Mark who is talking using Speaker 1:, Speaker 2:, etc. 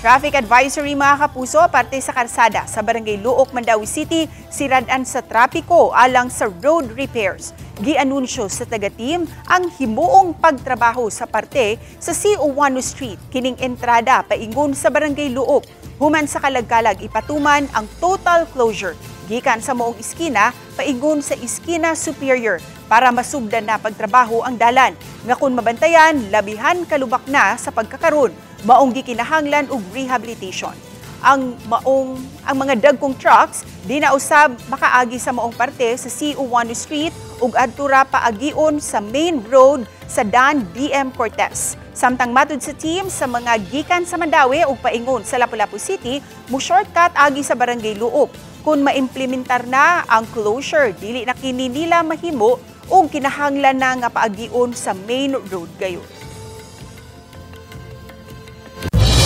Speaker 1: Traffic advisory, mga kapuso, parte sa karsada sa Barangay Looc, Mandaue City, siradan sa trapiko alang sa road repairs. Gianunsyo sa taga-team ang himuong pagtrabaho sa parte sa CO1 Street, kining entrada paingon sa Barangay Looc. Human sa kalagkalag, ipatuman ang total closure gikan sa maong iskina paingon sa Iskina Superior para masugdan na pagtrabaho ang dalan nga kung mabantayan, labihan kalubak na sa pagkakaron, maong gikinahanglan og rehabilitation. Ang mga dagkong trucks di na usab makaagi sa maong parte sa CO1 Street ug adto ra paagion sa main road sa Dan BM Cortez. Samtang matud sa team, sa mga gikan sa Mandaue ug paingon sa Lapu-Lapu City, mo shortcut agi sa Barangay Looc. Kung maimplementar na ang closure, dili na kini nila mahimo ug kinahanglan na nga paagion sa main road gayon.